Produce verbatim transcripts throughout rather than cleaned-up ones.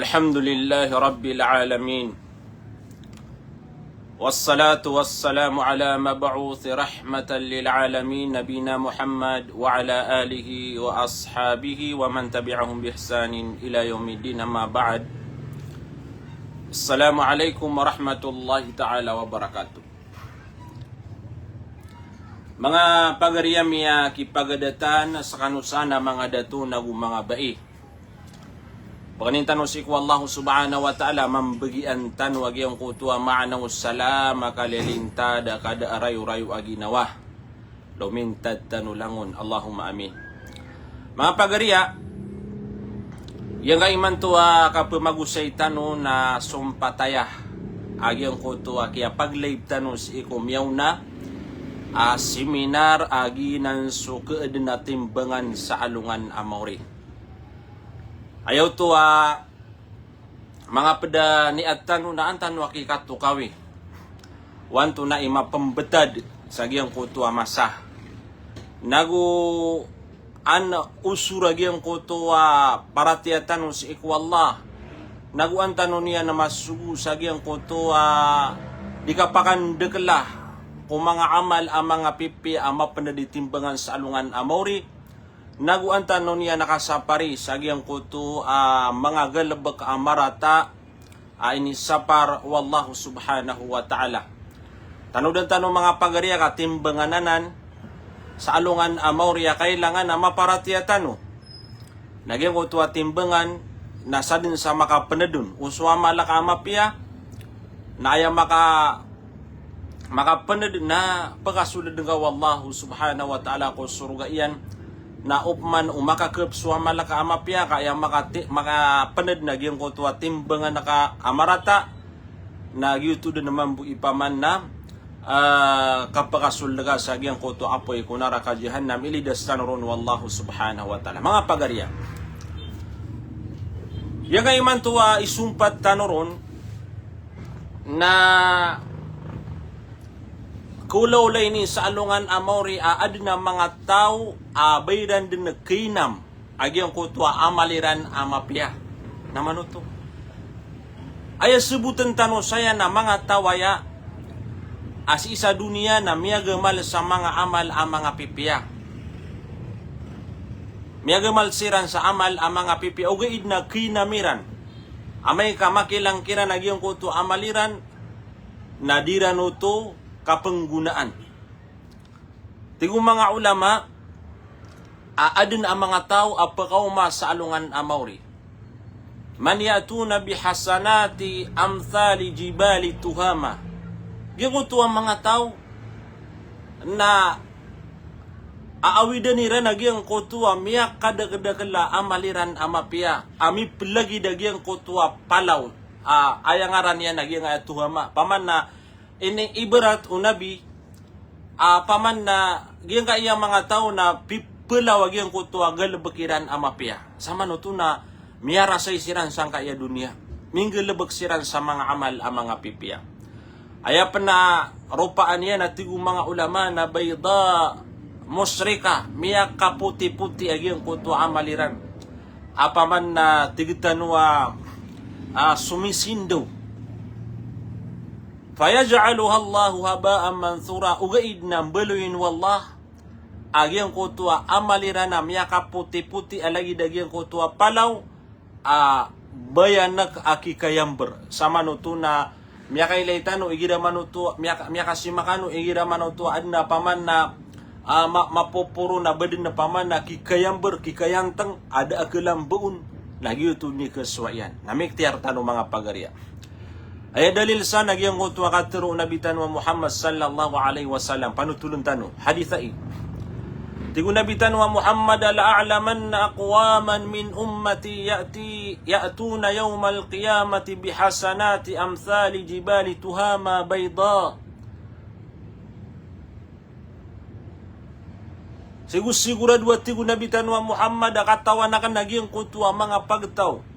الحمد لله رب العالمين. والصلاة والسلام على مبعوث رحمة للعالمين نبينا محمد وعلى آله وأصحابه ومن تبعهم بإحسان إلى يوم الدين، أما بعد. السلام عليكم ورحمة الله تعالى وبركاته. Manga pagari ami a kipagadatan, skano san a manga dato nago manga bai. Pangnin tano sii ko Allah subhanahu wa ta'ala, mambagian tano a giyangkoto a maana o salam a kalilintad a kada a rayorayo a ginawa. Lomintad tano langon, Allahumma amin. Manga pagari a, giyangkai imanto a kapemagosay tano na sompataya a giyangkoto a kiyapag-live tano sii ko miyaona a seminar a giyanan so keaden a timbangan sa alongan a maori. Aya oto a manga ped a niyat tano na an tano a kikatokawi o antonaa i mapembetad sa giyangkoto a masa. Nago an osor a giyangkoto a paratiyaya tano sii ko Allah. Nago an tano niyan a masogo sa giyangkoto a di kapakandekela ko manga amal a manga pipiya a mapened i timbangan sa alongan a maori. Nago an tano niyan a kasapari sa giyangkoto a manga galebek a marata a inisapar o Allah subhanahu wa ta'ala. Tanodan tano manga pagari a katimbangan anan sa alongan a maori a kailangan a maparatiyaya tano. Na giyangkoto a timbangan na saden sa makapened on o so amal ka a mapiya, na aya maka makapened na pekasold ka o Allah subhanahu wa ta'ala ko sorga iyan. Na opama o makakep so amal ka a mapiya ka aya makati-, makapened na giyangkoto a timbangan ka a marata, na giyoto den mambo i paman na, ah, kapekasold ka sa giyangkoto a apoy ko naraka jahannam, ilidas tano ron o Allah subhanahu wa ta'ala. Manga pagari a, giyangkai imanto a isompat tano ron na kolaola ini sa alongan a maori a aden a manga taw a ba iran den keinam a giyangkoto a amal iran a mapiya. Na mano oto? Aya seboten tano saya na manga taw aya a sii sa doniya na miyagamal sa manga amal a manga pipiya. Miyagamal siran sa amal a manga pipiya, ogaid na keinam iran. Amay ka makilang kiran a giyangkoto a amal iran, na di iran oto kapenggonaan. Tig o manga ulama a aden a manga taw a pekaoma sa alongan a maori. Man ya'tuna bihasanati amthali jibali Tuhama. Giyangkoto a manga taw na aawiden iran a giyangkoto a miyakadakedakel a amal iran a mapiya a mipelagid a giyangkoto a palaw a aya ngaran iyan a giyangkaya Tuhama. Paman na ini ibarat o Nabi a paman na giyangkaya manga taw na pipelaw a giyangkoto a galebek iran a mapiya. Samanoto na miyarasay siran sangkaya doniya. Minggalebek siran sa manga amal a manga pipiya. Aya pen a ropaan iyan a tig o manga ulama na bayda mushrika, miyakapotipoti a giyangkoto a amal iran. A paman na tig tano a, a, somisindaw. Fayaj'aluha Allahu haba'an manthura, ogaid na mbaloyin o Allah a giyangkoto a amal iran a miyakapotipoti a lagid a giyangkoto a palaw a bayanek a kikayamber. Samanoto na miyakailay tano igira manoto, miyaka-, miyakasima kano igira manoto a aden a paman na, a, ma-, mapoporo na baden a paman na kikayamber, kikayanteng, a da a kelambeon, na giyoto i kesowa iyan. Na miktiyar tano manga pagari a. Aya dalil san a giyangkoto a katero o Nabi tano a Muhammad sallallahu alaihi wasallam, panotolen tano, hadith ai. Tig o Nabi tano a Muhammad, "La a'lamanna aqwaman min ummati ya'ti, ya'tuna yawmal qiyamati bihasanati amthali jibali Tuhama bayda." Sigosigorado a tig o Nabi tano a Muhammad a katawan aken a giyangkoto a manga pagtaw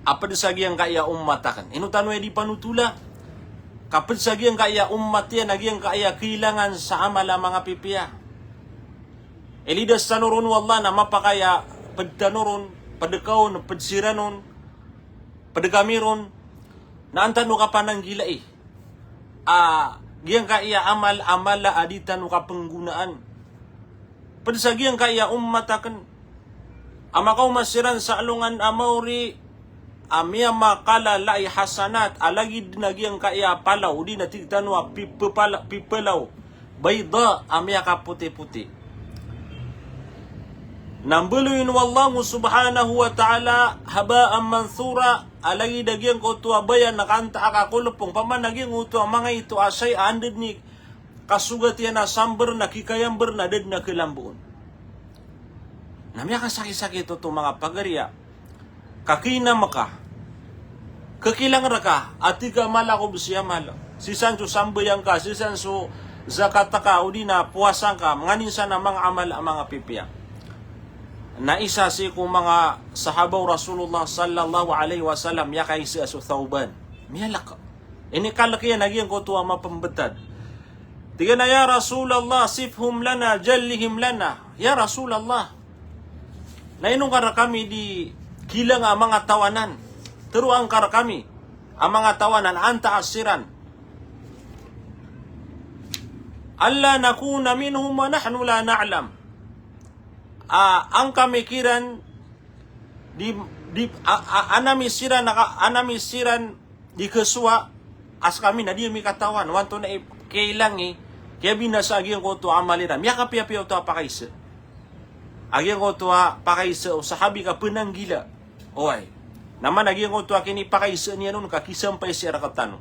a ped sa giyangkaya ummat aken. Ino tano aya di panotola? Ka ped sa giyangkaya ummat iyan a giyangkaya kailangan sa amal a manga pipiya. Ilidas tano ron o Allah na mapakay a ped tano ron, ped ka on, ped siran on, Pd kami ron na an tano kapananggilai a giyangkaya amal, amal a di tano kapnggonaan. Pd sa giyangkaya ummat akn a makaoma siran sa alongan a maori a miyamakalala i hasanat, a lagid na giyangkaya palaw, odi na tig tano a pipepala-, pipelaw, bayda, a miyakapotipoti. Na mbaloyin o Allah subhanahu wa ta'ala haba'an manthura, a lagid a giyangkoto a bayan a kaantaa ka kolpong, paman a giyangkoto a manga ito a shay a anda dn i kasogat iyan a sambr na kikayambr na da dn a kalamboon. Na miyakasakisakit oto manga pagari a kakinam ka, kakilang rka a tig ka a mala ko bs i amal, sii san so sambayang ka, sii san so zakat ka, odi na powasa ka, nganin san a manga amal a manga pipiya. Na isa sii ko manga sahaba o Rasulullah sallallahu alaihi wasallam, miyakaisa so Thawban. Miyalk. Inikalk iyan a giyangkoto a mapmbtad. Tig iyan a, "Ya Rasulallah, sifhum lana, jallihim lana." Ya Rasulallah, na ino ngka rkami di kilang a manga taw anan? Tharoa ngka rkami a manga taw anan, antaa siran. "Alla nakuna minhum wa nahnu la na'lam." A, an kami kiran di, di, a, a, an ami siran, a, an ami siran di khasowa a skami na di ami katawan, o antonaa i kailangi, kiyabinasa a giyangkoto a amal iran. Miyakapiyapiya oto a pakaisa. A giyangkoto a pakaisa o sahabi ka pnanggila. Oway. Na man a giyangkoto a kinipakaisa niyan on ka kisampay sii rktano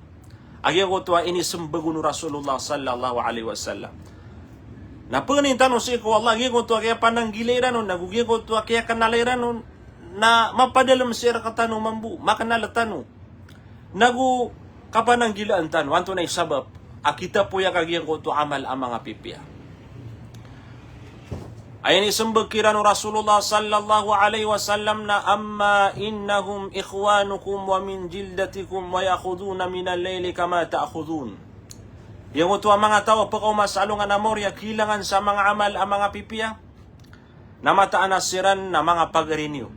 a giyangkoto a inismbag on o Rasulullah sallallahu alaihi wasallam. Na pangnin tano sii ko Allah a giyangkoto a kiyapananggila iran on, nago giyangkoto a kiyaknala iran on, na mapadalm sii rktano mambo, maknal tano. Nago kapananggilaan tano, antonaa i sabap a kitapoyak a giyangkoto a amal a manga pipiya. Aya inismbag kiran o Rasulullah sallallahu alaihi wasallam na, "Amma innahum ikhwanukum wa min jildatikum wa ya'khudhuna minal layli kama ta'khudhun." Giyangkoto a manga taw a pkaoma sa alongan a maori a kilangan sa manga amal a manga pipiya, na mataan a siran na manga pagari niyo,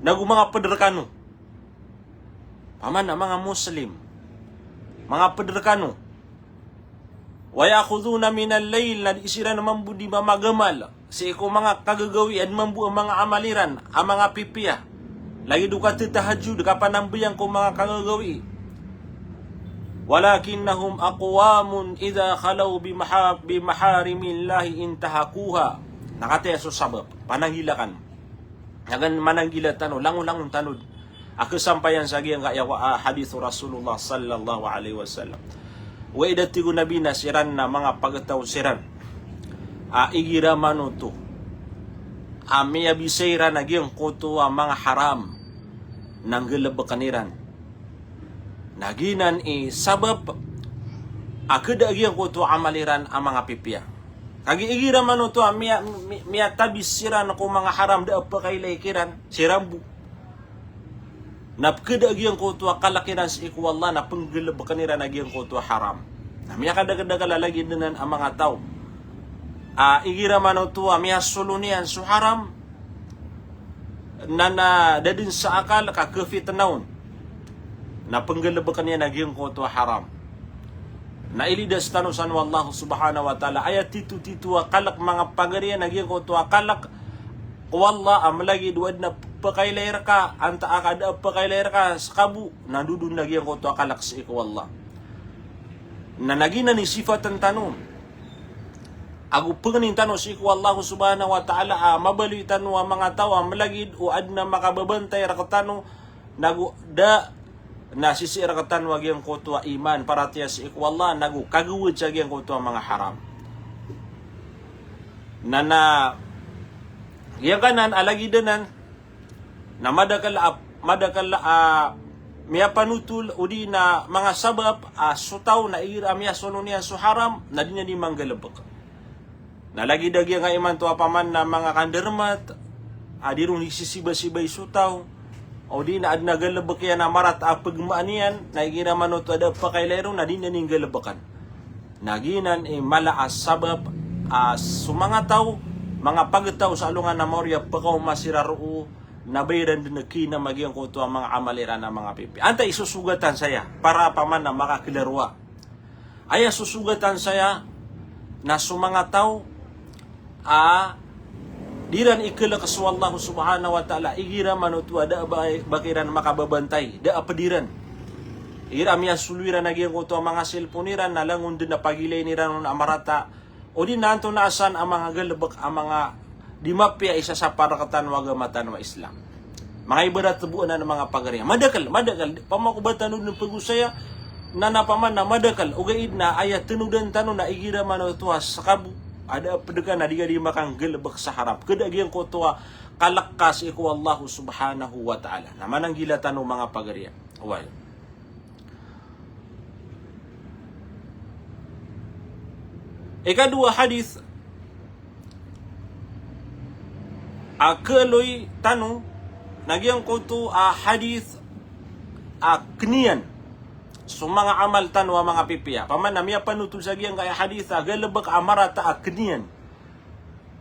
nago manga pd rkano. Paman a manga Muslim, manga pd rkano. "Wa ya'khudhuna minal layl," na di siran mambo di mamagamal sii ko manga kagagawii, adn mambo a manga amal iran a manga pipiya. Lagid o kathatahajjud, kapanambayang ko manga kagagawii. "Walakinnahum aqwamun idha khalaw bimaha-, bimaharimillahi intahakuha." Na katii so sabap, pananggila kano. Agan mananggila tano, langolangon tano a khasampayan sa giyangkaya wa-, a hadith o Rasulullah sallallahu alaihi wasallam. Oway, da tig o Nabi na siran na manga pagtaw siran a igira manoto a miyabisa iran a giyangkoto a manga haram, na nggalbkn iran. Na giyanan i sabap a khada a giyangkoto a amal iran a manga pipiya. Kagiya igira manoto a miya-, mi-, miyatabis siran ko manga haram, da a pkailay kiran, siran bo. Na pkhada a giyangkoto a kalk iran sii ko Allah, na pnggalbkn iran a giyangkoto a haram. Na miyakadakdakl a lagid anan a manga taw a igira manoto a miyasolon iyan so haram, na, na da dn sa akal ka khafitna on, na pnggalbkn iyan a giyangkoto a haram. Na ilidas tano san o Allah subhanahu wa ta'ala, aya titotito a kalk, manga pagari, na giyangkoto a kalk ko Allah a mlagid o adn a pkailay rka, antaa ka da a pkailay rka, ska bo na dodon a giyangkoto a kalk sii ko Allah. Na giyanan i sifatn tano ago pangnin tano sii ko Allah subhanahu wa ta'ala a mabaloy tano a manga taw a mlagid o adn a makababantay rktano, nago da, na sisii rktano a giyangkoto a iman, paratiyaya sii ko Allah, nago kagawad sa giyangkoto a manga haram. Na, na giyangkanan a lagid anan, na madakl a, madakl a miyapanotol odi na manga sabap a so taw na igira a miyasolon iyan so haram, na di niyan di manggalbk. Na lagid a giyangkai imanto a paman na manga kandarmat a di ron di sisibasibay so taw, odi na adn a galbk iyan a marata a pagmaan iyan, na igira manoto a da a pkailay ron, na di niyan di nggalbkn. Na giyanan i mala a sabap a so manga taw, manga pagtaw sa alongan a maori a pkaoma siran roo na ba iran dn khinam a giyangkoto a manga amal iran a manga pipiya. Antaa i sosogatan saya, para pman a makaklaro a. Aya sosogatan saya na so manga taw a di iran ikalk so Allah subhanahu wa ta'ala, igira man oto a da a ba, ba kiran makababantay, da a pd iran. Igira a miyasolo iran a giyangkoto a manga cellphone iran, na langon dn a pagilayn iran on a marata, odi na antonaa san a manga galbk a manga di mapiya i sasapar rktano a agama tano a Islam. Manga ibarat bo anan a manga pagariya. Madakl, madakl. Pamako ba tano dn pagosaya, na na pman na madakl. Ogaid na aya tnodan tano na igira man oto a skabo a da a pd ka na di ka di makanggalbk sa haram. Kda a giyangkoto a kalk ka sii ko Allah subhanahu wa ta'ala. Na mananggila tano manga pagariya. Oway. Ikadowa a hadith a khaaloy tano na giyangkoto a hadith a kniyan so manga amal tano a manga pipiya. Pman a miyapanotol sa giyangkaya hadith a galbk a marata a kniyan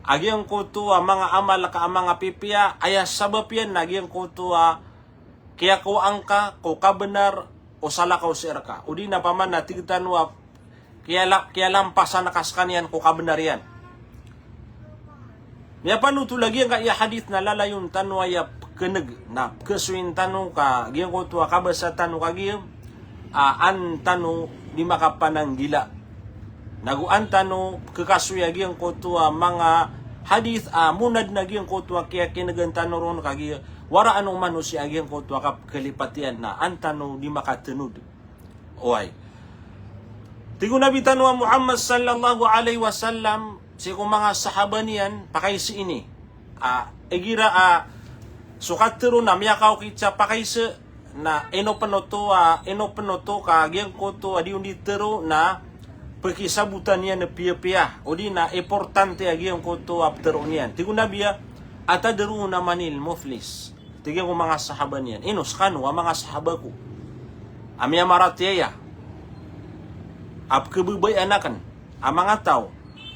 a giyangkoto a manga amal ka a manga pipiya, aya sabap iyan na giyangkoto a kiyakowaan ka ko kabnar o salakaw sii rka. Odi na pman a tig tano a kiyala-, kiyalampasan ka skaniyan ko kabnar iyan. Miyapanotol a giyangkaya hadith na lalayon tano aya pkneg, na pkhasoyin tano ka giyangkoto a kabasa tano kagiya a an tano di makapananggila. Nago an tano pkhakasoy a giyangkoto a manga hadith a monad na giyangkoto a kiyakinegan tano ron kagiya waraan o manosiya a giyangkoto a kapkhalipat iyan na an tano di makatnod. Oway. Tig o Nabi tano a Muhammad sallallahu alaihi wasallam sii ko manga sahaba niyan, pakaisa ini. A, igira a so katharo na miyakaokit sa pakaisa, na ino pn oto a, ino pn oto ka giyangkoto a di on di tharo na pkhisabotan iyan a piyapiya, odi na importante a giyangkoto a ptharoon iyan. Tig o Nabi a, "Atadruna manil muflis?" Tig iyan ko manga sahaba niyan, "Ino skano a manga sahaba ko a miyamaratiyaya a pkhababayaan akn a manga taw?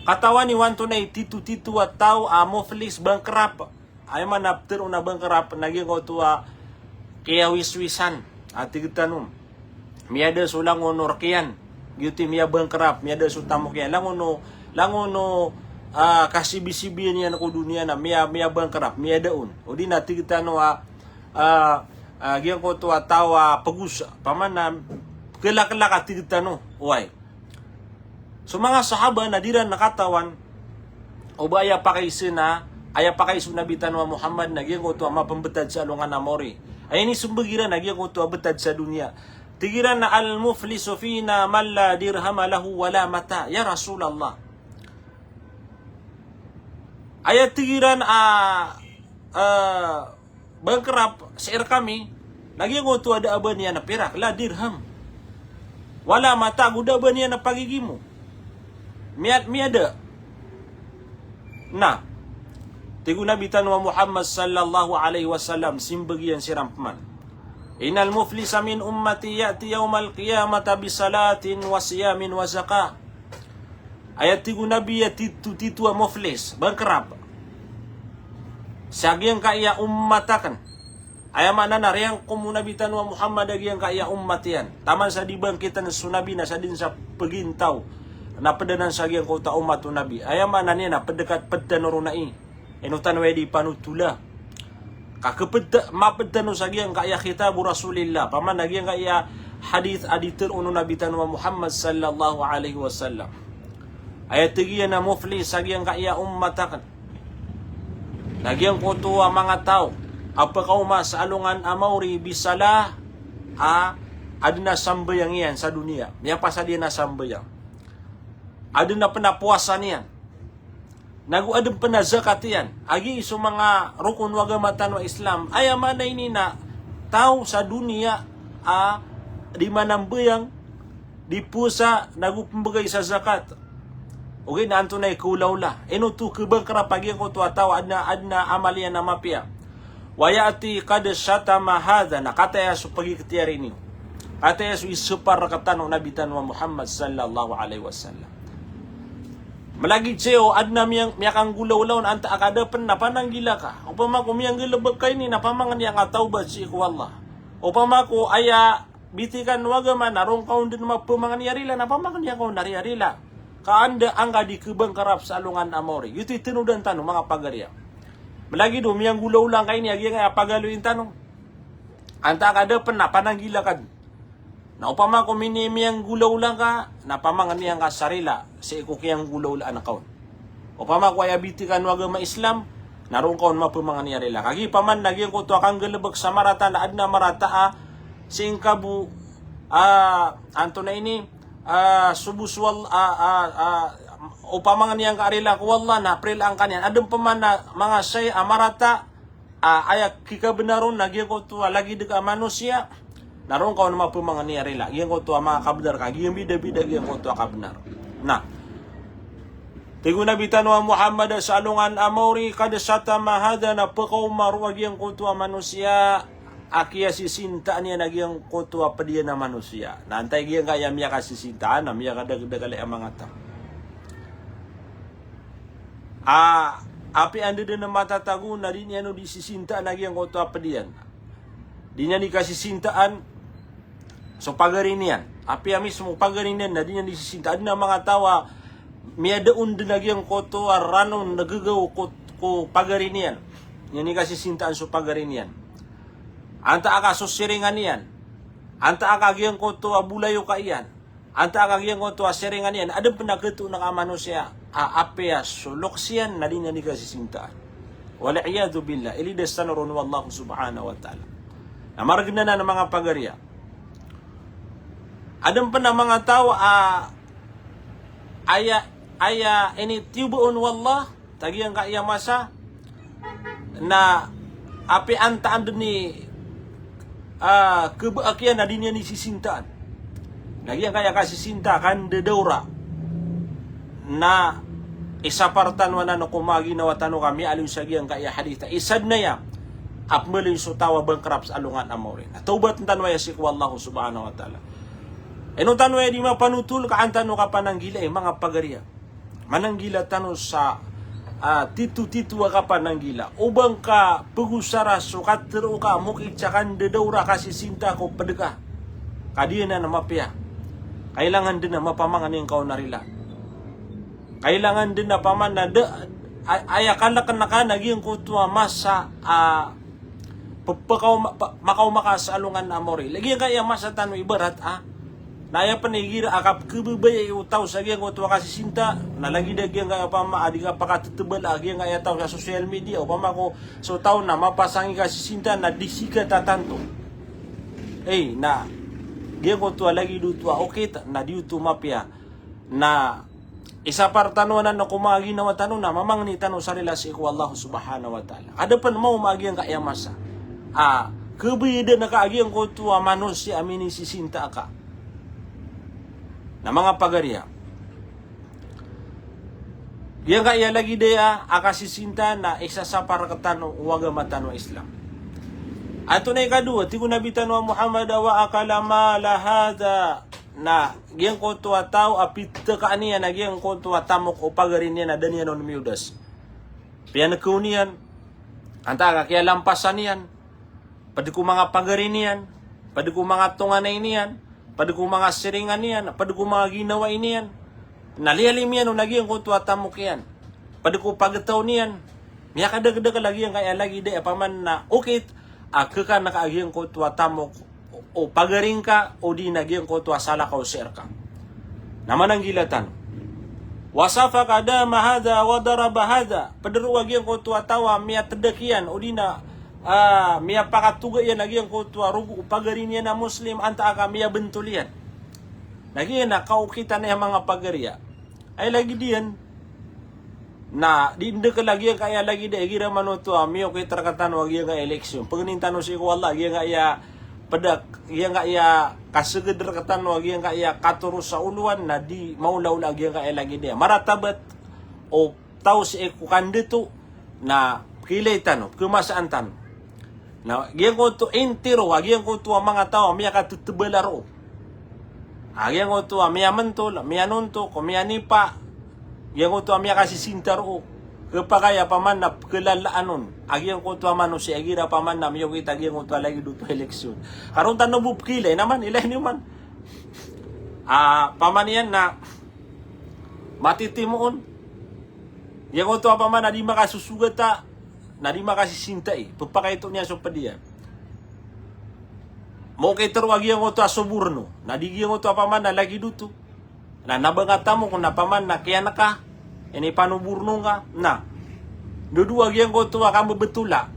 Katawan iyo antonaa i titotito a taw a muflis, bankrupt?" Aya maana a ptharoon a bankrupt na giyangkoto a kiyawiswisan a tig tano. Miyada so langon o rk iyan, giyoto i miyabankrupt, miyada so tamok iyan. Langon o, langon o, ah, kasibisibiyan iyan ko doniya na miya, miyabankrupt, miyada on. Odi na tig tano a, ah, ah, giyangkoto a taw a pagos, pman a khlaklak a tig tano. Oway. So manga sahaba na di ran katawan o ba aya pakaisa na, aya pakaisa o Nabi tano a Muhammad na giyangkoto a mapmbtad sa alongan a maori. Aya inismbag iran na giyangkoto a btad sa doniya. Tig iran na, "Al-muflisu fina man la dirhama lahu wa la mata', ya Rasulallah." Aya tig iran a, a, bankrupt sii rkami, na giyangkoto a da a ba niyan a pirak, la dirham, wa la mata', go da a ba niyan a pagigimo. Miya-, miyada. Na tig o Nabi tano a Muhammad sallallahu alaihi wasallam, simbag iyan siran pman. "Innal muflisa min ummati ya'ti yawmal qiyamati bi salatin wa siyamin wa zakah." Aya tig o Nabi a titotito a muflis, bankrupt, sa giyangkaya ummat akn. Aya maana na riyangkom o Nabi tano a Muhammad a giyangkaya ummat iyan. Taman sa di bangkitn so Nabi na sa dn sa pagintaw na pd anan sa giyangkoto a ummat o Nabi. Aya maana niyan na pd ka, pd tano ron ai. Ino tano aya di panotola. Ka khapd, mapd tano sa giyangkaya khitab o Rasulillah. Pman a giyangkaya hadith a di tharoon o Nabi tano a Muhammad sallallahu alaihi wasallam. Aya tig iyan a muflis sa giyangkaya ummat akn na giyangkoto a manga taw a pkaoma sa alongan a maori bi salah a adn a sambayang iyan sa doniya. Miyapasad iyan a sambayang. Adn a pn a powasa niyan. Nago adn pn a zakat iyan. Agi so manga rokon o agama tano a Islam. Aya maana ini na taw sa doniya a di manambayang, di powasa, nago pmbgay sa zakat. Ogaid na antonaa i kaolaola. Ino oto khabankrupt a giyangkoto a taw a adn a, adn a amal iyan a mapiya. Wa ya'ti qad shatama hadha, na kataya so pagiktiyarin iyo. Kataya so isapar rktano o Nabi tano a Muhammad sallallahu alaihi wasallam. Plagid sii o adn a miyang, miyakanggolawla on antaa ka da pn na pananggila ka. Opama ko miyanggalbk ka ini na pamangnia ngka tawbat sii ko Allah. Opama ko aya bitikan o agama na roo ngka on dn mapamangnia rila na pamangnia ngka on a rila. Ka anda angka di khabangkrap sa alongan a maori. Giyoto i tanodan tano, manga pagariya. Plagid o miyanggolawla ngka ini a giyangkaya pagaloyin tano. Antaa ka da pn na pananggila ka dn. Na opama ko mini, miyanggolawla ngka, na pamangnia ngka sa rila sii ko kiyanggolawlaan ka on. Opama ko aya bitikan o agama Islam, na roo ngka on mapamangnia rila. Kagiya paman na giyangkoto a kanggalbk sa marata na adn a marata a sii ngka bo, ah, antonaa ini, ah, sobo so Allah, ah, ah, ah, o pamangnia ngka a rila ko Allah na prilaan ka niyan. Adn paman na manga saya a marata a, aya kikabnar on na giyangkoto a lagid ka a manosiya, na roo ngka on mapamangnia rila. Giyangkoto a manga kabnar ka, giyambidabida giyangkoto a kabnar. Na tig o Nabi tano a Muhammad sa alongan a maori, qad shatama hadha, na pkaoma roo a giyangkoto a manosiya a kiyasisintaan iyan a giyangkoto a pd iyan a manosiya. Na antaa i giyangkaya miyakasisintaan, na miyakadakdakl a manga taw. A, apiya anda dn a matatago na di niyan on di sisintaan a giyangkoto a pd iyan. Di niyan di kasisintaan so pagari niyan. Apiya mismo pagari niyan na di niyan di sisintaan. Adn a manga taw a miyada on dn a giyangkoto a ranon na gagaw ko, ko pagari niyan. Di niyan di kasisintaan so pagari niyan. Antaa ka so siringan iyan. Antaa ka giyangkoto a bolayoka iyan. Antaa ka giyangkoto a siringan iyan, adn pn a katoon a manosiya a apiya so loks iyan na di niyan di kasisintaan. Wal iyadhu billah, ilidas tano ron o Allah subhanahu wa ta'ala. Na margn anan a manga pagariya. Adn pn a manga taw a aya, aya initiyoba on o Allah, sa giyangkaya masa, na apiya antaa dn i, ah, khabaa kiyan na di niyan di sisintaan. Na giyangkaya kasisinta, kandadawra. Na isapar tano anan ko manga ginawa tano ka miyaaloy sa giyangkaya hadith. Isa dn aya a pmbaloy so taw a bangkrap sa alongan a maori. Na tawbatn tano aya sii ko Allah subhanahu wa ta'ala. Ino tano aya di mapanotol ka an tano kapananggilai, manga pagariya. Mananggila tano sa, ah, titotito a kapananggila. O ba ngka pagosara so katharo ka a mokit sa kandadawra, kasisinta ko pd ka. Ka di anan a mapiya. Kailangan dn a mapamangni ngka on a rila. Kailangan dn a paman na da, a-, aya kalkn ka na giyangkoto a masa a, ah, Pe-, pekaoma-, pe-, makaoma ka sa alongan a maori. Lagid angkaya masa tano ibarat, ah. Na aya pn igira a kapkhababayai o taw sa giyangkoto a kasisinta, na lagid a giyangkaya opama a di kapakatetebala a giyangkaya taw sa social media, opama ko so taw na mapasang i kasisinta na di sii ka tatanto. Ey, na giyangkoto a lagid oto a okit, na di oto mapiya. Na isapar tano anan ko manga ginawa tano na mamangni tano sa rila sii ko Allah subhanahu wa ta'ala. Ka da pn maoma a giyangkaya masa a khabayadan ka a giyangkoto a manosiya a minisisinta ka. Na manga pagariya, giyangkaya lagid aya a kasisinta na isasapar rktano o agama tano a Islam. Antonaa i ikadowa, tig o Nabi tano a Muhammad, wa akala mala hadha. Na giyangkoto a taw a pitekaan iyan a giyangkoto a tamok o pagari niyan a da niyan on miyodas. Piyanekaw niyan, antaa ka kiyalampasan iyan, pd ko manga pagari niyan, pd ko manga tonganay niyan, pd ko manga siringan iyan, pd ko manga ginawai niyan. Na liyalim iyan on a giyangkoto a tamok iyan, pd ko pagtaw niyan. Miyakadakdakl a giyangkaya lagid aya paman na okit a khakan ka a giyangkoto a tamok o pagari ngka, odi na giyangkoto a salakaw sii rka. Na mananggila tano. Wa safaka dama hadha wa daraba hadha. Pd roo a giyangkoto a taw a miyatdak iyan, odi na, ah, miyapakatoga iyan a giyangkoto a rogo o pagari niyan a Muslim, antaa ka miyabntol iyan. Na giya na kaokitan aya manga pagariya. Ay lagid iyan. Na di ndakl a giyangkaya lagid aya igira manoto a miyokit rktano a giyangkaya eleksyon. Pangnin tano sii ko Allah a giyangkaya pd a, giyangkaya kasgd rktano a giyangkaya katoros a olowan na di maolaola a giyangkaya lagid aya. Maratabat o taw sii ko kandidato na pkhailay tano, pkhamasaan tano. Na giyangkoto intiro a giyangkoto a manga taw a miyakatetebala roo. A giyangkoto a miyamntol, miyanontok, miyanipa, Giyangkoto a miyakasisinta roo, khapakay a paman na pkhalalaan on a giyangkoto a manosiya igira paman na miyokit a giyangkoto a lagid oto a eleksyon. Ka ron tano bo pkhailay na man, ilay niyo man. A, paman iyan na matitimo on. Giyangkoto a paman na di makasosogata, na di makasisintai. Pphakaito niyan so pd iyan. Mokit roo a giyangkoto a soborno. Na di giyangkoto a paman na lagid oto. Na, na ba nga tamok na paman na kiyan ka, inipanoborno ngka, na. Dodo a giyangkoto a kambebetola,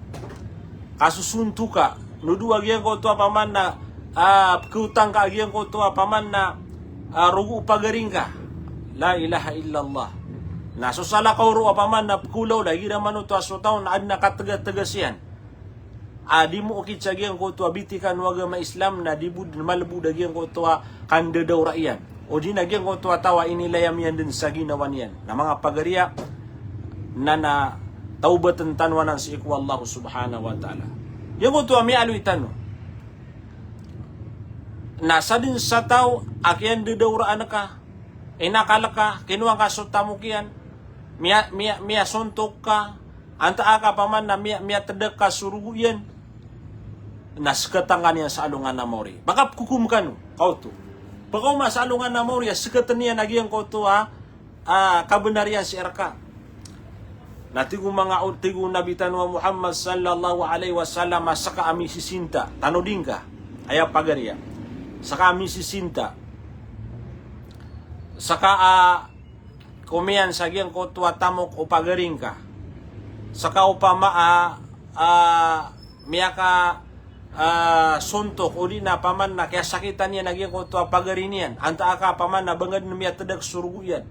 kasosonto ka, dodo a giyangkoto a paman na, ah, pkhaotang ka a giyangkoto a paman na, ah, rogo o pagari ngka. La ilaha illallah. Na so salakaw roo a paman na pkhaolawla igira man oto a so taw na adn a kategategas iyan. A di mo okit sa giyangkoto a bitikan o agama Islam na di bo dn malbod a giyangkoto a kandadawra iyan. O di na giyangkoto a taw a inilayam iyan dn sa ginawa niyan. Na manga pagariya, na na tawbatn tano anan sii ko Allah subhanahu wa ta'ala. Giyangkoto a miyaaloy tano na sadn sa taw a kiyandadawraan ka, inakal ka, kinowa ngka so tamok iyan, miya, miya, miyasontok ka, antaa ka paman na miya, miyatdk ka so rogo iyan, na skatan ka niyan sa alongan a maori. Makapkhokom kano, kaoto. Pkaoma sa alongan a maori a skatn iyan a giyangkoto a, a, kabnar iyan sii rka. Na tig o manga, tig o Nabi tano a Muhammad sallallahu alaihi wasallam a ska a misisinta, tanodi ngka, aya pagariya. Ska a misisinta. Ska a komiyan sa giyangkoto a tamok o pagari ngka. Ska opama a, a, miyaka, a, sontok, odi na paman na kiyasakitan iyan a giyangkoto a pagari niyan. Antaa ka paman na ba nga dn miyatdk so rogo iyan.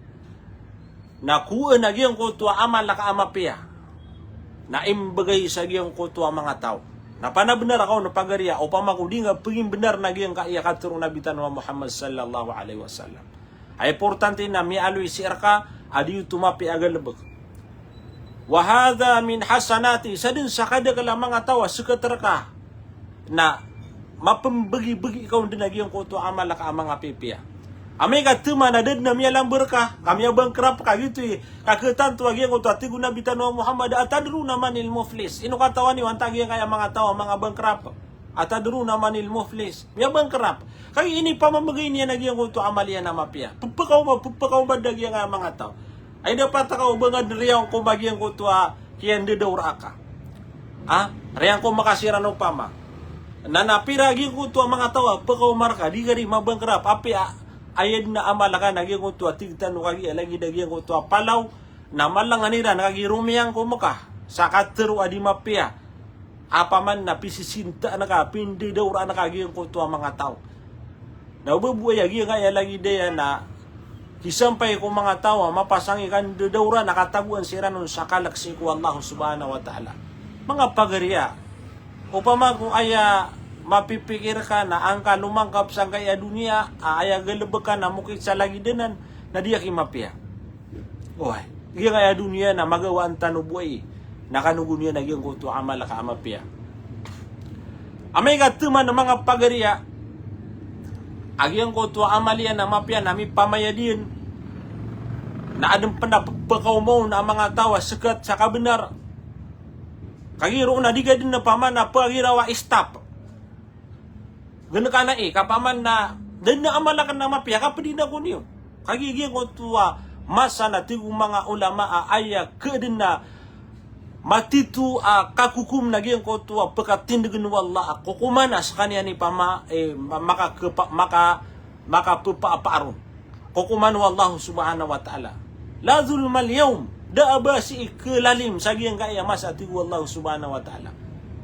Na kowaan a giyangkoto a amal ka a mapiya. Na imbgay sa giyangkoto a manga taw. Na panabnar ka on pagariya, opama ko di nga pngimbnar na giyangkaya katharo o Nabi tano a Muhammad sallallahu alaihi wasallam. A importante na miyaaloy sii rka a di oto mapiya a galbk. Wa hadha min hasanati, sadn sa kadakl a manga taw a skt rka na mapmbgibgi ka on dn a giyangkoto a amal ka a manga pipiya. Amay ka tma na da dn a miyalamber ka, ka miyabankrupt ka giyoto i, ka khatanto a giyangkoto a tig o Nabi tano a Muhammad, atadruna manil muflis? Ino katawan iyo antaa giyangkaya manga taw a manga bankrupt? Atadruna manil muflis? Miyabankrupt. Kagiya inipamamgay niyan a giyangkoto a amal iyan a mapiya. Pphakaoma, pphakaoma dn a giyangkaya manga taw. Ay dapat ka o ba nga dn riyaon ko ba giyangkoto a kiyandadawra ka. Ha? Riyaon ko makasiran opama. Na na pira giyangkoto a manga taw a pphakaoma rka, di ka di mabankrupt. Apiya, aya dn a amal ka na giyangkoto a tig tano kagiya lagid a giyangkoto a palaw. Na malangan iran kagiya romiyang ko Mekah sa katharo a di mapiya a paman na pisisintaan ka, pindadawraan ka giyangkoto a manga taw. Na o ba bo aya giyangkaya lagid aya na kisampay ko manga taw a mapasang i kandadawra na katagoan siran on sa kalk sii ko Allah subhanahu wa ta'ala. Manga pagariya, opama ko aya mapipikir ka na angka lomangkap sangkaya doniya, a aya galbk ka na mokit sa lagid anan, na di aki mapiya. Oway, giyangkaya doniya na magawaan tano bo ai, na kano go niyan a giyangkoto a amal ka a mapiya. Amay ka tma na manga pagariya, a giyangkoto a amal iyan a mapiya na mipamayad iyan, na adn pn a pphakaoma on a manga taw a skt sa kabnar. Kagiya roo na di ka dn a paman a pagiraw a stop. Gn ka na i, ka paman na da dn a amal akn a mapiya, ka pd akn ko niyo. Kagiya giyangkoto a masa na tig o manga ulama a aya kdn a matito a kakokom na giyangkoto a pkatindgn o Allah a kokoman a skaniyan i pama, eh, ma-, makakpa-, maka-, makappaapa ron. Kokoman o Allah subhanahu wa ta'ala. La zulmal yawm. Da a ba sii klalim sa giyangkaya masa, tig o Allah subhanahu wa ta'ala.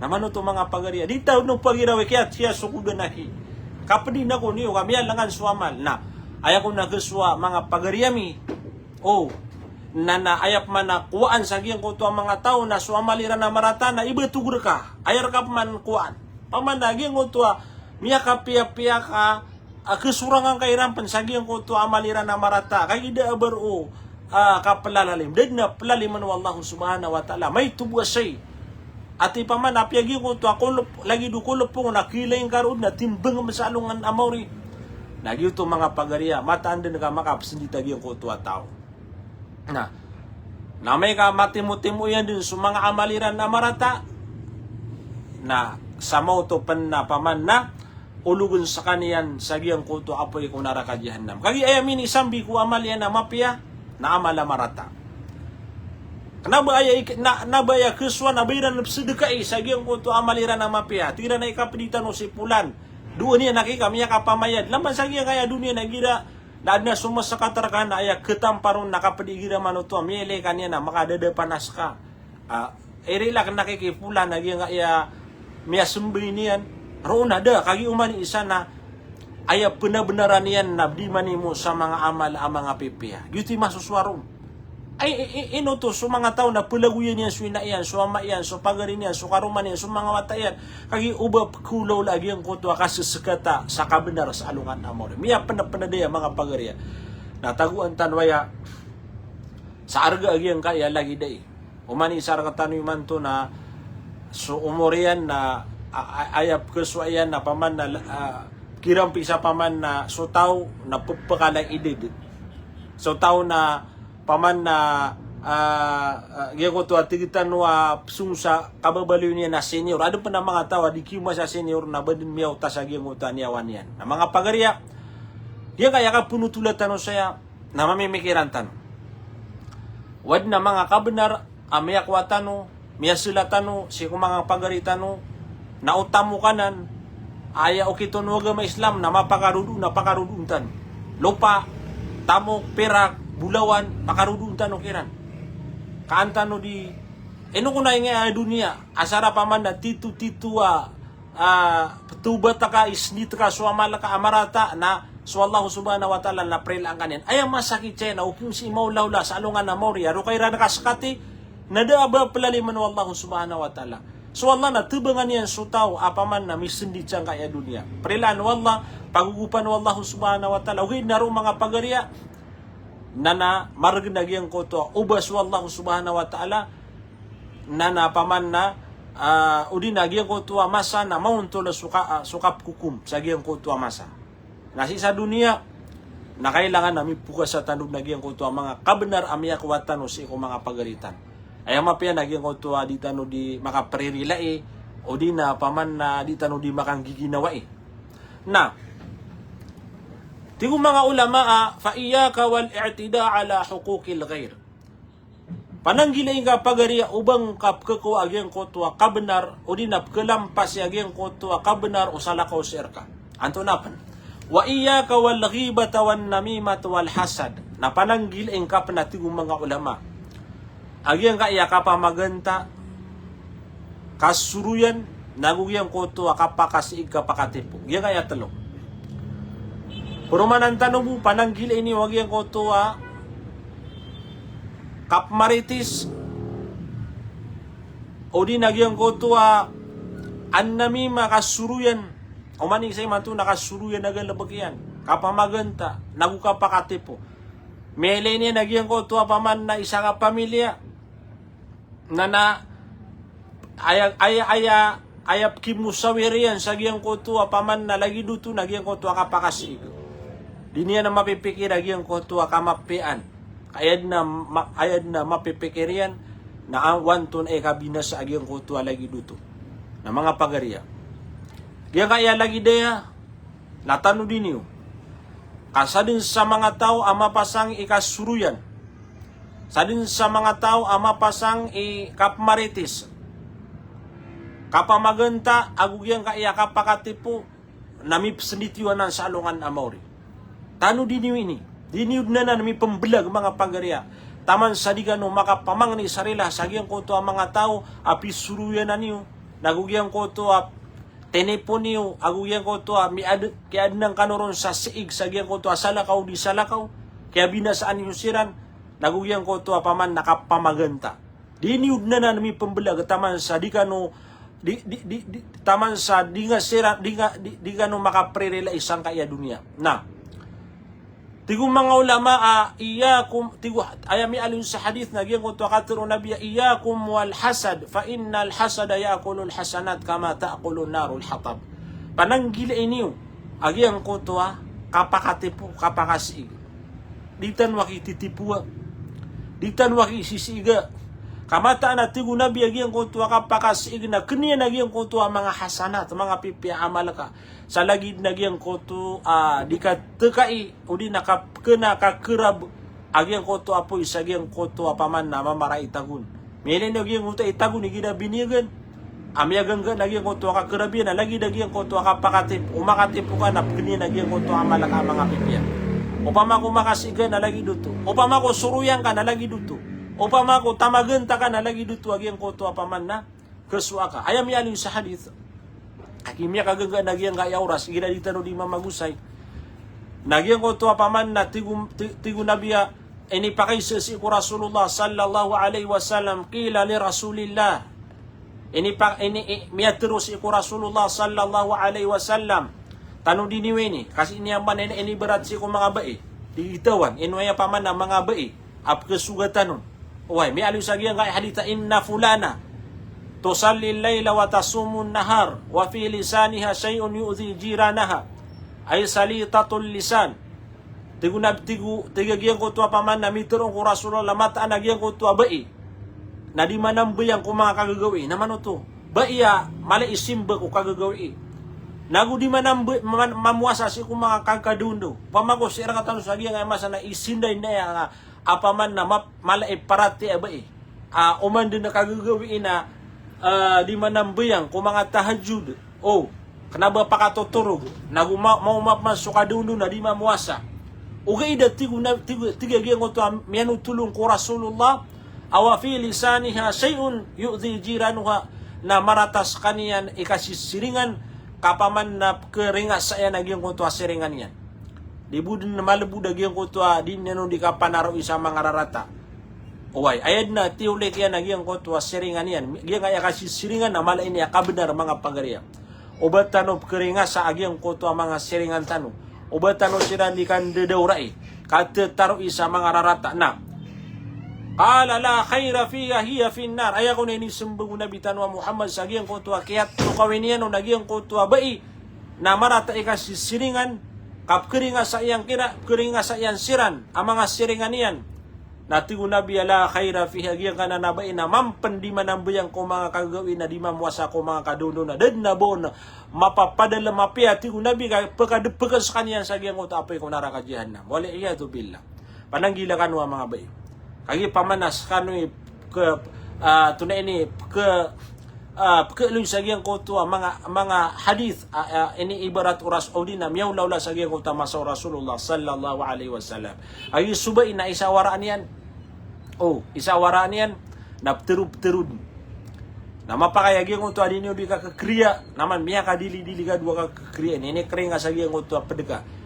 Na mano oto manga pagariya, di ta on pagirawi kiya, kiyasokodan aki. Ka pd akn ko niyo, ka miyalangan so amal. Na aya kon a khasowa manga pagariya mi. O, na, na aya pman a kowaan sa giyangkoto a manga taw na so amal iran a marata na iba togor ka. Aya rka pman kowaan. Paman a giyangkoto a miyakapiyapiya ka, a, khasorangan ka iran pn sa giyangkoto a amal iran a marata. Kagiya da a ba roo, a, kaplalalim. Da dn a plaliman o Allah subhanahu wa ta'ala. Maito bo a sii. Ati paman a apiya giyangkoto a kolop, lagid o kolopong na kilaing ka roo na timbang sa alongan a maori. Na giyoto manga pagariya, mataan dn ka makapsndit a giyangkoto a taw. Na, na amay ka matimotimo iyan dn so manga amal iran a marata, na sa maoto pn na paman na ologn skaniyan sa giyangkoto a apoy ko naraka jahannam. Kagiya aya minisambi ko amal iyan a mapiya na amal a marata. Kna ba aya ik-, na, na ba aya khasowa na ba iran psdkai sa giyangkoto a amal iran a mapiya. Tig iran a ikapdi tano si polan. Doon iyan a kika miyakapamayad. Langon sa giyangkaya doniya na igira na adn a so masakat rka na aya khatampar on na kapdi igira manoto a miyailay ka niyan a makadadapanas ka. Ah, irilak na kiki polan a giyangkaya miyasmbay niyan. Roo na da, kagiya oman i isa na aya pnabnaran iyan na di manimo sa manga amal a manga pipiya. Giyoto i masosowa ron. Ay, i, i, ino oto so manga taw na plagoyan iyan so ina iyan, so ama iyan, so pagari niyan, so karoma niyan, so manga wata iyan. Kagiya o ba pkhaolawla a giyangkoto a kasskata sa kabnar sa alongan a maori. Miyapnapnad aya manga pagari aya. Na tagoan tano aya sa arga a giyangkaya lagid ai. Oman i isa rktano imanto na so omor iyan na a-, a-, aya pkhasowa iyan na paman na, ah, kirampi sa paman na so taw na ppkala i ded. So taw na paman na, ah, ah, giyangkoto a tig tano a psong sa kababaloy niyan na senior. Adn pn a manga taw a di kiyoma sa senior na ba dn miyaota sa giyangkoto a niyawa niyan. Na manga pagari aya, giyangkaya kapnotola tano saya, na mamimikiran tano. Wadn a manga kabnar a miyakowa tano, miyasla tano sii ko manga pagari tano, na o tamok anan, aya okit on o agama Islam na mapakarodoon, na pakarodoon tano. Lopa, tamok, pirak, bolawan, pakarodoon tano kiran. Kaan tano di, ino kon a ingaya doniya, asar a paman na tito-tito a ah, ptawbat ka, isnit ka so amal ka a marata, na so Allah subhanahu wa ta'ala na prilaan ka niyan. Aya masakit saya na o pn sii maolaola sa alongan a maori a roo ka iran kaskati, na da a ba plaliman o Allah subhanahu wa ta'ala. So Allah na tbangan iyan so taw a paman na misndit sangkaya doniya. Prilaan o Allah, pagogopan o Allah subhanahu wa ta'ala. Ogaid na roo manga pagari aya, na na margn a giyangkoto a oba so Allah subhanahu wa ta'ala, na na paman na, ah, odi na giyangkoto a masa na maontol so ka-, ah, so kapkokom sa giyangkoto a masa. Na sii sa doniya, na kailangan a mipokasa tano na giyangkoto a manga kabnar a miyakowa tano sii ko manga pagari tano. Aya mapiya na giyangkoto a di tano di makapririlai, odi na paman na di tano di makanggiginawai. Na, tig o manga ulama a, "Fa iyyaka wal i'tida ala huquqil ghair." Pananggilai ngka pagari aya o ba ngka pkhakowa a giyangkoto a kabnar, odi na pkhalampasi a giyangkoto a kabnar o salakaw sii rka. Antonaa pn? "Wa iyyaka wal ghibata wan namimata wal hasad." Na pananggilai ngka pn a tig o manga ulama a giyangkaya kapamaganta, kasoroyan, nago giyangkoto a kapakasiig, kapakatipo. Giyangkaya tlo. Paromanan tano bo, pananggilai niyo a giyangkoto a kapmaritis, odi na giyangkoto a annamima, kasoroyan. Oman i isa imanto na kasoroyan a galbk iyan, kapamaganta, nago kapakatipo. Miyailay niyan a giyangkoto a paman na isa ka pamilya na, na aya, aya, aya, aya pkimosawir iyan sa giyangkoto a paman na lagid oto na giyangkoto a kapakasiig. Di niyan a mapipikir a giyangkoto a kamapiyaan. Aya dn a ma-, aya dn a mapipikir iyan na a-, antonaa i kabinasa a giyangkoto a lagid oto. Na manga pagari aya, giyangkaya lagid aya, na tanodi niyo ka sadn sa manga taw a mapasang i kasoroyan, sadn sa manga taw a mapasang i kapmaritis, kapamaganta, ago giyangkaya kapakatipo, na mipsndit iyo anan sa alongan a maori. Tanodi niyo ini. Di niyo dn anan mipmblag, manga pagari aya, taman sa di kano makapamangni sa rila sa giyangkoto a manga taw a pisoroyan iyo, nago giyangkoto a tinipo niyo, ago giyangkoto a miad-, kiyaadnan kano ron sa siig sa giyangkoto a salakaw di salakaw, kiyabinasaan iyo siran, nago giyangkoto a paman na kapamaganta. Di niyo dn anan mipmblag taman sa di kano, di, di, di, di, taman sa di nga siran, di nga, di, di kano makapririlai sangkaya doniya. Na, tig o manga ulama a, iyyakum, tig o, aya miyaaloy sa hadith na giyangkoto a katharo o Nabi a, "Iyyakum wal hasad, fa innal hasada ya'kulul hasanat kama ta'kulun narul hatab." Pananggilai niyo a giyangkoto a kapakatipo, kapakasiig. Di tano a kititipoa. Di tano aki sisiiga. Ka mataan a tig o Nabi a giyangkoto a kapakasiig na kena iyan a giyangkoto a manga hasanat, manga pipiya a amal ka. Sa lagid na giyangkoto a di ka tekai, odi na kap-, kena kakerab a giyangkoto a poy sa giyangkoto a paman na mamarai tagon. Miyailay niyo giyangkoto a itagon, igira biniyagan. A miyagangga na giyangkoto a kakerab iyan, na lagid a giyangkoto a kapakatip, o makatip o ka na pekeniyan a giyangkoto a amal ka a manga pipiya. Opama ko makasiig ka na lagid oto. Opama ko soroyan ka na lagid oto. Opama ko tamaganta ka na lagid oto a giyangkoto a paman na kesowa ka. Aya miyaaloy sa hadith. Aki miyakagangga na giyangkaya oras, igira di tano di mamagosay. Na giyangkoto a paman na tig o, ti-, tig o Nabi a, inipakaiza sii ko Rasulullah sallallahu alaihi wasallam, qila li Rasulillah. Ini pa, ini, i, miyatero sii ko Rasulullah sallallahu alaihi wasallam. Tano di niyo ini, kasi ini amban ini, ini ibarat sii ko manga bai. Di itawan, ino aya paman na manga bai a pekesogatan on. Oway, miyaaloy sa giyangkaya hadith a inna fulana tusalli al-laila wa tasumu an-nahar wa fi lisaniha shay'un yu'dhi jiranaha. Ay salitatul lisan. Tig o Nab-, tig o, tig a giyangkoto a paman na mitero ko Rasulullah, mataan a giyangkoto a bai na di manambayang ko manga kagagawii. Na mano oto? Bai a mala i simba ko kagagawii. Nago di manamb-, man-, mamowasa sii ko manga kagkadaondaw. Opama ko sii rektano sa giyangkaya masa na isindainda iyan a, a paman na map-, mala i paratiyaya a bai. A, oman den a kagagawii na, a, di manambayang ko manga tahajjud. O, kena ba pakatotorog, nago ma-, maoma pman so kadaondaw na di mamowasa. Ogaid a tig o na, tig, tig a giyangkoto a miyanotol on ko Rasulullah, a wa fi lisaniha shay'un yu'dhi jiranaha, na marata sekaniyan i kasisiringan, ka paman na pekeringasaa iyan a giyangkoto a siringan iyan. Di bo den malebod a giyangkoto a di niyan on di kapanaroi sa manga rarata. Oway, aya den a tiyolik iyan a giyangkoto a siringan iyan. Giyangkaya kasisiringan na mala ini a kabenar, manga pagariya. Oba tano pekeringasaa a giyangkoto a manga siringan tano. Oba tano siran di kandedaorai. Katetaroi sa manga rarata. Na. Qala la khaira fiha, hiya fin nar. Aya kon a inisembag o Nabi tano a Muhammad sa giyangkoto a kiyatokawi niyan on a giyangkoto a bai na marata i kasisiringan, ka pekeringasaa iyan kira, pekeringasaa iyan siran a manga siringan iyan. Na tig o Nabi a la khaira fiha, giyangkanan a bai na mampen di manambayang ko manga kagagawii na di mamowasa ko manga kadaondaw na da den a ba on mapapadalem a mapiya, tig o Nabi, ka pekadepeken sekaniyan sa giyangkoto a apoy ko naraka Jahannam. Wal iyadhu billah. Pananggila kano a manga bai. Kagiya paman a sekano i ke, a, tonaa ini, ke, a, pekealoy sa giyangkoto a manga, manga hadith, a, a, ini ibarat oras odi na miyaolaola sa giyangkoto a masa o Rasulullah sallallahu alaihi wasallam. Kagiya so bai na isawaraan iyan. O, isawaraan iyan. Na petero, petero den. Na mapakay a giyangkoto a di niyo di kakekeriya, na man miyakadilidili ka dowa kakekeriya, ini keringas a giyangkoto a pedeka.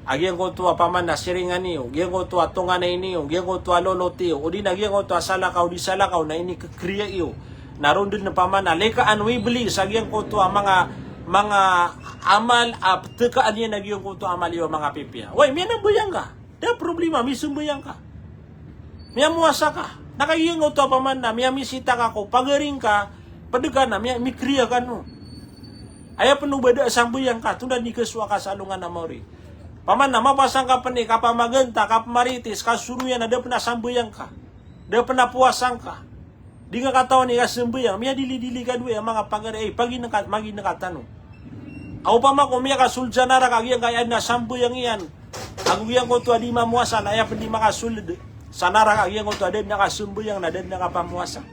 A giyangkoto a paman a siringan iyo, giyangkoto a tonganay niyo, giyangkoto a lolot iyo, odi na giyangkoto a salakaw di salakaw na ini kekeriya iyo. Na ron den paman a lekaan o Iblis a giyangkoto a manga, manga amal a petekaan iyan a giyangkoto a amal iyo a manga pipiya. Way, miyanambayang ka. Da problema, misambayang ka. Miyamowasa ka. Na kagiya giyangkoto a paman na miyamisita ka ko pagari ngka, ped ka na miya-, mikeriya kano. Aya pen o ba da sambayang ka, tonaa di kesowa ka sa alongan a maori. Paman na mapasang ka pen i kapamaganta, kapamarites, kasoroyan a da pen a sambayang ka. Da pen a powasa ngka. Di ngka katawan i kasambayang, miyadilidili ka dowa a manga pagari, ay, pagineka, magineka tano. Aw opama ko miyakasold sa naraka giyangkaya aden a sambayang iyan. Ago giyangkoto a di mamowasa na aya pen di makasold sa naraka giyangkoto a da den a kasambayang na da den a kapamowasa.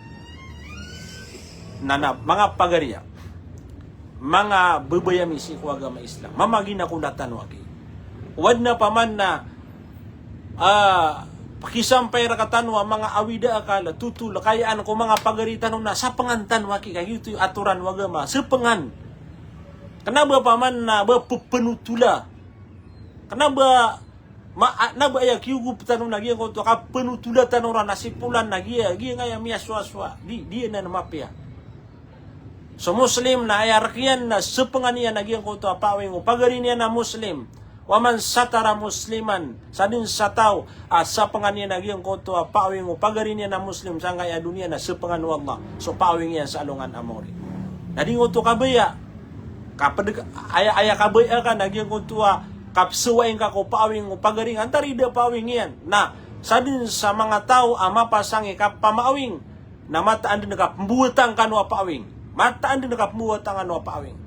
Na, na, manga pagari a, manga babay ami sii ko agama Islam. Mamagina ko na tano aki. Wad na paman na, ah, pakisampay rektano a manga awida akal, totol, kayaan ko manga pagari tano na sapengan tano aki, ka giyoto i atoran o agama, sapengan. Kena ba paman na ba pepenotola. Kena ba ma-, a-, na ba aya kiyogop tano na giyangkoto a kapenotola tano ran a si polan na giya, giyangkaya miyasowasowa. Di, di anan mapiya. So Muslim na aya rek iyan na sapengan iyan a giyangkoto a paawing o pagari niyan a Muslim. Wa man satara musliman, sadn sa taw a sapengan iyan a giyangkoto a paawing o pagari niyan a Muslim sangkaya doniya na sapengan o Allah so paawing iyan sa alongan a maori. Na di ngoto kabaya, kaped-, aya, aya kabaya ka na giyangkoto a kapsawai ngka ko paawing o pagari ngka, antaa i da paawing iyan. Na Sadn sa manga taw a mapasang i kapamaawing, na mataan dn a kapmbowatan kano a paawing. Mataan dn a kapmbowatan kano a paawing.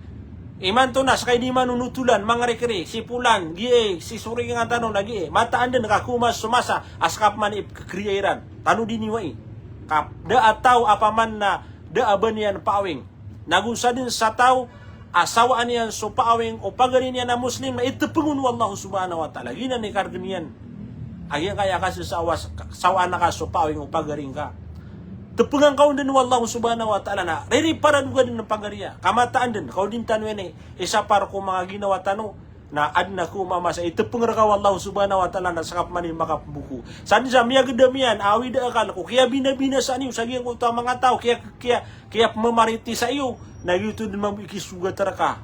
Imanto na ska i di manonotolan, mangrikri, si Polan, giya, si soringan tano na giya. Mataan dn a kakomas so masa a ska pman i pkhakhriya iran. Tano di niyo ai. Ka da a taw a paman na da a ba niyan paawing. Nago sadn sa taw a sawaan iyan so paawing o pagari niyan a Muslim na itpng on o Allah subhanahu wa ta'ala. Giyanan i kargn iyan a giyangkaya kasasawa, sawaan ka so paawing o pagari ngka. Tpngan ka on dn o Allah subhanahu wa ta'ala na ririparan ka dn a pagari a. Ka mataan dn, ka o di tano ini isapar ko manga ginawa tano, na adn a ko mamasa, itpng rka o Allah subhanahu wa ta'ala na ska pman i makapmboko. Sadn sa miyagdam iyan a awid a akal ko kiyabinabinasa niyo sa giyangkoto a manga taw, kiya, kiya, kiyapmamaritisa iyo, na giyoto dn mambo i kisogat rka.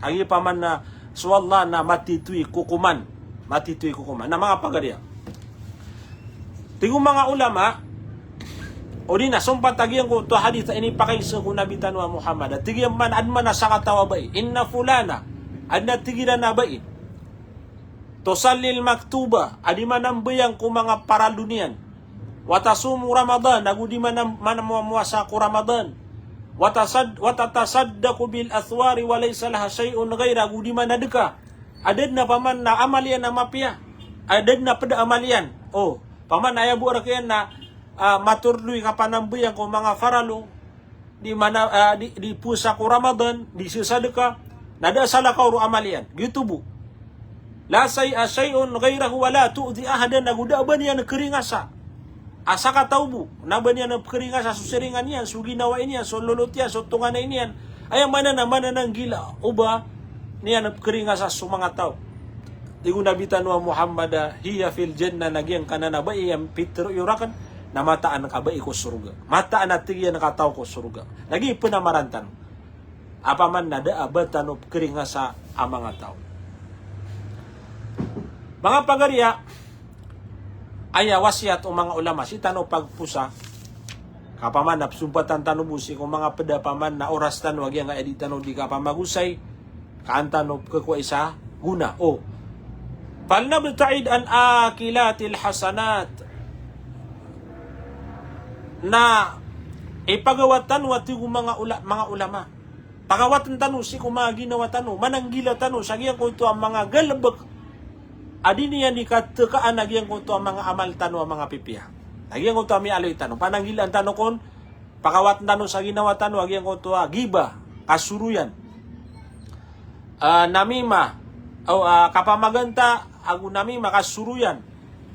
Agi paman na so Allah na matito i kokoman. Matito i kokoman. Na manga pagari a, tig o manga ulama, odi na sompat a giyangkoto a hadith a inipakaiza ko Nabi tano a Muhammad. Tig iyan man, adn man a sakataw a bai. Inna fulana. Adn a tig iran a bai. Tusallil maktuba. A di manambayang ko manga paraldo niyan. Wa tasumu Ramadan. Ago di manam-, manamowasa ko Ramadan. Wa tasad-, wa tatasaddaqu bil athwari wa laysa laha shay'un ghaira. Ago di manadka. A da dn a paman na amal iyan a mapiya. A da dn a pd a amal iyan. O, paman na aya bo rk iyan na, ah, matordo i kapanambayang ko manga paraldo. Di mana, ah, di, di powasa ko Ramadan, di sasadka. Na da a salakaw ro amal iyan. Giyoto bo. La shay'a, shay'un ghairahu wa la tu'dhi ahadan, ago da a ba niyan kharingasa a sakataw bo, na ba niyan pkharingasa so siringan iyan, so ginawai niyan, so lolot iyan, so tonganay niyan. Aya maana na manananggila o ba niyan pkharingasa so manga taw. Tig o Nabi tano a Muhammad a, hiya fil jannah, na giyangkanan a bai a pitharo iyo rakn, na mataan ka bai ko sorga. Mataan a tig iyan a kataw ko sorga. Na giya i pnamaran tano. Apaman na da a ba tano pkharingasa a manga taw. Manga pagari a, aya wasiyat o manga ulama, sii tano pagpowasa. Ka apaman na psompatan tano bo sii ko manga pd a apaman na oras tano a giyangkaya di tano di kapamagosay, ka an tano pkhakowai sa gona. O. Falnabta'id an akilatil hasanat. Na ipagawat tano a tig o manga ula-, manga ulama. Pagawatn tano sii ko manga ginawa tano, mananggila tano sa giyangkoto a manga galbk a di niyan di katkaan a giyangkoto a manga amal tano a manga pipiya. Na giyangkoto a miyaaloy tano, pananggilaan tano kon, pagawatn tano sa ginawa tano a giyangkoto a giba, kasoroyan. Ah, namima, o, ah, kapamaganta, ago namima, kasoroyan.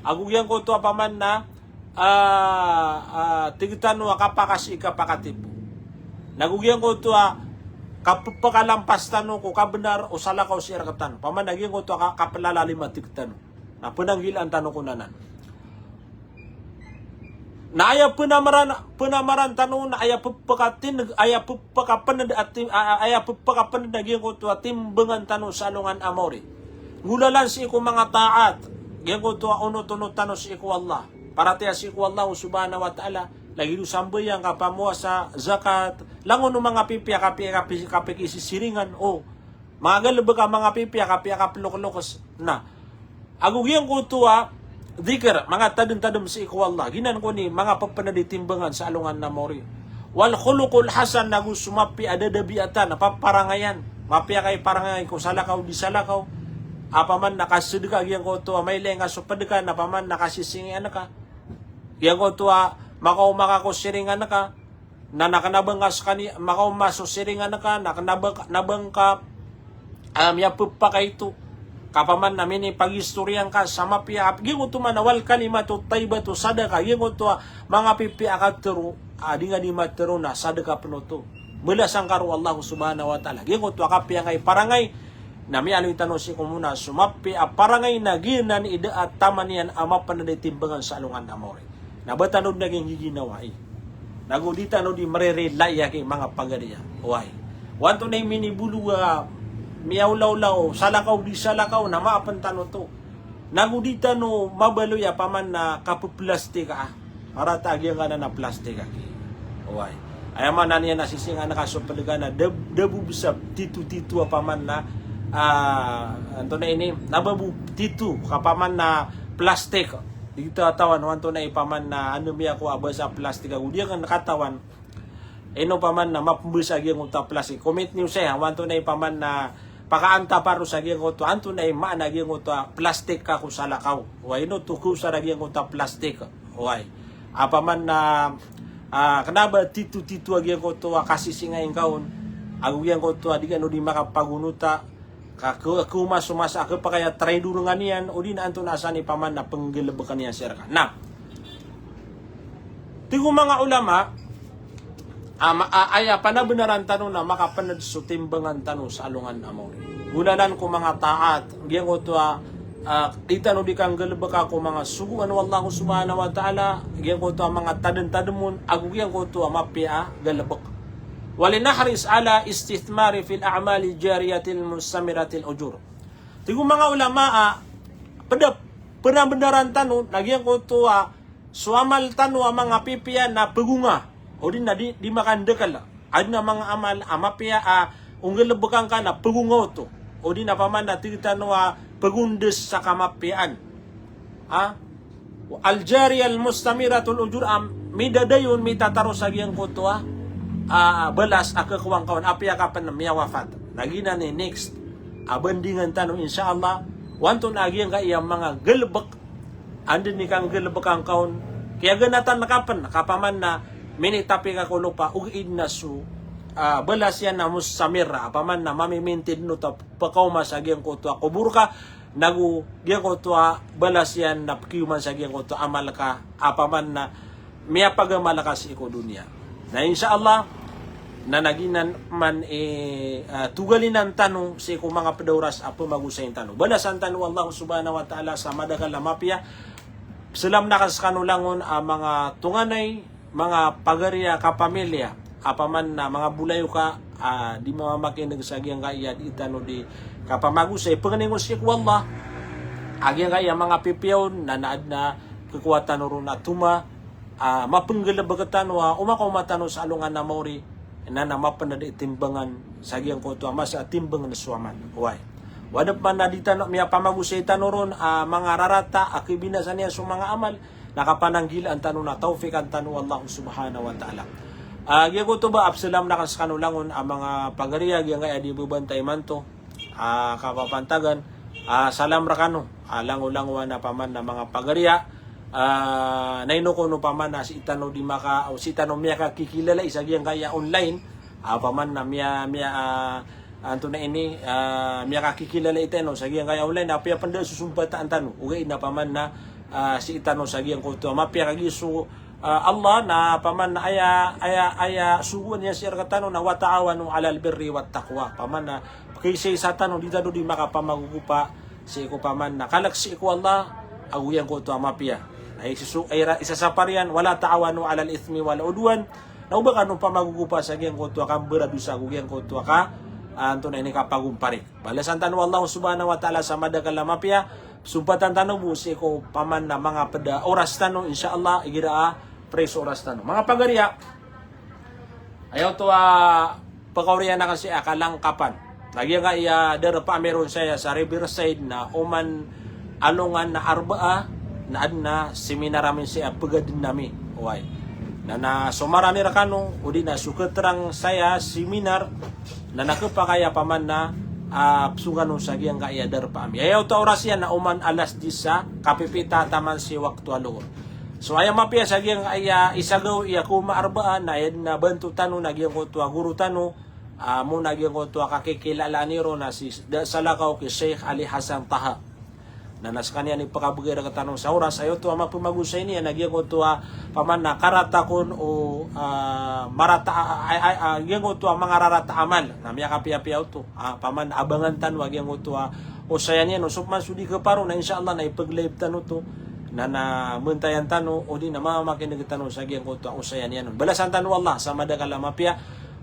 Ago giyangkoto a paman na, ah, ah, tig tano a kapakasi, kapakatipo. Nago giyangkoto a kapphakalampas tano ko kabnar o salakaw sii rktano. Paman na giyangkoto a ka-, kaplalalim a tig tano. Na pnanggilaan tano kon anan. Na aya pnamaran, pnamaran tano na aya pphakatin-, aya pphakapnd a tim-, a-, a-, aya pphakapnd a giyangkoto a timbangan tano sa alongan a maori. Nggolalan sii ko manga taat, giyangkoto a onot-onot tano sii ko Allah. Paratiyaya sii ko Allah subhanahu wa ta'ala, lagid o sambayang, kapamowasa, zakat, langon o manga pipiya, kapi-, kapi-, kapikisisiringan, o manga galbk a manga pipiya, kapiya, kaploklokes. Na, ago giyangkoto a dhikr, manga tadm-tadm sii ko Allah. Giyanan kon i manga ppnad i timbangan sa alongan a maori. Wal khuluqul hasan, ago so mapiya a dadabiatan, a paparangayan. Mapiya ka i parangay ko salakaw di salakaw. Apaman na kasadka giyangkoto a mailay ngka so pd ka, na apaman na kasisingian ka. Giyangkoto a makaoma ka ko siringan ka. Na, na kna ba ngka skaniyan, makaoma so siringan ka, na kna ba, kna ba ngka, ah, miyapphakaito. Ka apaman na minipagistoriya ngka sa mapiya, ap-, giyangkoto man a wal kalimatu tayyibatu sadaqah, giyangkoto a manga pipiya a katharo, a di ngka di matharo na sadaqah pn oto. Balasan ka ron o Allah subhanahu wa ta'ala. Giyangkoto a kapiya ngka i parangay, na miyaaloy tano sii ko mona so mapiya a parangay na giyanan i da a taman iyan a mapnad i timbangan sa alongan a maori. Na ba tano dn a giyanggiginawai. Nago di tano di mrirelay a ki manga pagari a. Oway. O antonaa i minibolo a miyaolaola o salakaw di salakaw na maapn tano oto. Nago di tano mabaloy a apaman na kapphlastik a. Marata a giyangkanan a plastik a ki. Oway. Aya maana niyan na sisingan ka so pd ka na dab-, da bo bs a tito-tito apaman na, ah, antonaa ini, na ba bo tito ka apaman na plastik. Di katawan o antonaa i paman na ano miya ko a basa plastik ago di akn katawan. Ino paman na mapmbasa giyangkoto a plastik. Comment niyo saya o antonaa i paman na pakaantaparo sa giyangkoto, antonaa i maana giyangkoto a plastik ka ko salakaw. Oway, ino oto ko sara giyangkoto a plastik. Oway. A paman na, ah, kna ba titotito a giyangkoto a kasisingaing ka on. Ago giyangkoto a di kano di makapagonota. Ka, ke, keumasomas a kepakay a traidor nga niyan, odi na antonaa san i paman na penggelebeken iyan sii reka. Na, tig o manga ulama, a, ma, a, aya panabenaran tano na makapned so timbangan tano sa alongan a maori. Golalan ko manga taat, giyangkoto a, a, di tano di kanggelebeka ko manga sogoan o Allah subhanahu wa ta'ala, giyangkoto a manga tademtadem on, ago giyangkoto a mapiya a galebek. Walinahris ala istithmari fil a'mali jariyatil mustamiratil ujur. Tig o manga ulama a, peda, penabenaran tano, na giyangkoto a, so amal tano a manga pipiya na pegonga. Odi na di, di makandekel. Aden a manga amal a mapiya a, onggelebekan ka na pegonga oto. Odi na paman na tig tano a, pegondes sa kamapiyaan. Ha? Al-jariyal mustamiratul ujur a midadayon, mitataros a giyangkoto a, a, balas a kekowa ngka on, apiya ka pen miyawafat. Na giyanan i next a bandingan tano, insha Allah, o antonaa giyangkaya manga galebek, anda i kanggelebeka ngka on, kiyaganatan ka pen, ka paman na minitapi ka ko lopa, ogaid na so, a, balas iyan na mustamira, a paman na mamimintin oto a pekaoma sa giyangkoto a kobor ka, nago giyangkoto a balas iyan na pekiyoman sa giyangkoto a amal ka, a paman na miyapagamal ka sii ko doniya. Na insha Allah, na giyanan man i, a, togalinan tano sii ko manga peda oras a pemagosayin tano. Balasan tano o Allah subhanahu wa ta'ala sa madakel a mapiya. Salam aken sekano langon a manga tonganay, manga pagari a kapamilya, a paman na manga bolayoka, a, di mamamakineg sa giyangkaya di tano di kapamagosay, pengeni ngka sii ko Allah a giyangkaya manga pipiya on, na, na aden a kekowa tano ron a toma, a, mapenggelebek tano a, o makaoma tano sa alongan a maori, na, na mapned i timbangan sa giyangkoto a masa a timbangan so amal. Oway. Wada pen a di tano miyapamagosay tano ron a, manga rarata a kibinasa niyan so manga amal, na kapananggilaan tano na tawfikan tano o Allah subhanahu wa ta'ala. A, giyangkoto ba a pesalam aken sekano langon a manga pagari a giyangkaya di bebantay imanto a kapapantagan, a, salam rekano a langolangowan a paman na manga pagari a, a, na ino kon o paman na sii tano di maka, o sii tano miyakakikilala i sa giyangkaya online, a, paman na miya, miya, a, antonaa ini, a, miyakakikilalai tano sa giyangkaya online, apiya pen da so sompataan tano, ogaid na paman na, a, sii tano sa giyangkoto a mapiya kagiya so, a, Allah na paman na aya, aya, aya sogoan iyan sii rekatano na wa ta'awanu 'alal birri wat taqwa. Paman na pekiisaisa tano, di tano di makapamagogopa sii ko paman na kalek sii ko Allah ago giyangkoto a mapiya. Na isa so, ay ra, isasapar iyan, wala ta'awanu 'alal ithmi wal 'udwan. Na oba kano pamagogopa sa giyangkoto a kamberadosa ago giyangkoto a ka, a, antonaa ini, kapagomparik. Balasan tano o Allah subhanahu wa ta'ala sa madakel a mapiya. Sompatan tano bo sii ko paman na manga peda oras tano, insha Allah, igira a, a, pres oras tano. Manga pagari a, aya oto a pekaoriyan aken sii a kalangkapan. Na giyangkaya darpa ami ron saya sa Riverside na oman alongan a Arbaa, na aden a seminar ami sii a pegaden ami. Oway. Na, na somarani rekano, odi na so keterang saya seminar, na, na kepakay a paman na, a, pesong kano sa giyangkaya darpa ami. Aya oto a oras iyan na oman alas diyes a kapipita taman sii wakto a lohor. So aya mapiya sa giyangkaya isagaw iya ko ma Arbaa, na aya den a banto tano na giyangkoto a goro tano, a, mo na giyangkoto a kakikilalaan iyo na si da salakaw ki Sheikh Ali Hassan Taha. Na, na sekaniyan i pekabegay rektano sa oras, aya oto a mapemagosay niyan na giyangkoto a paman na karata kon o, a, marata a, a, a, a, giyangkoto a mangararata a amal. Na miyakapiyapiya oto. A, paman abangan tano a giyangkoto a osayan iyan, o so man so di keparo na insha Allah na ipeg-live tano oto. Na, na mentayan tano, odi na mamakineg tano sa giyangkoto a osayan iyan on. Balasan tano o Allah sa madakel a mapiya.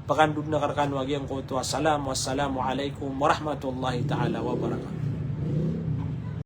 Pekandod aken rekano a giyangkoto a salam. Wassalamu alaikum warahmatullahi ta'ala wabarakatuh.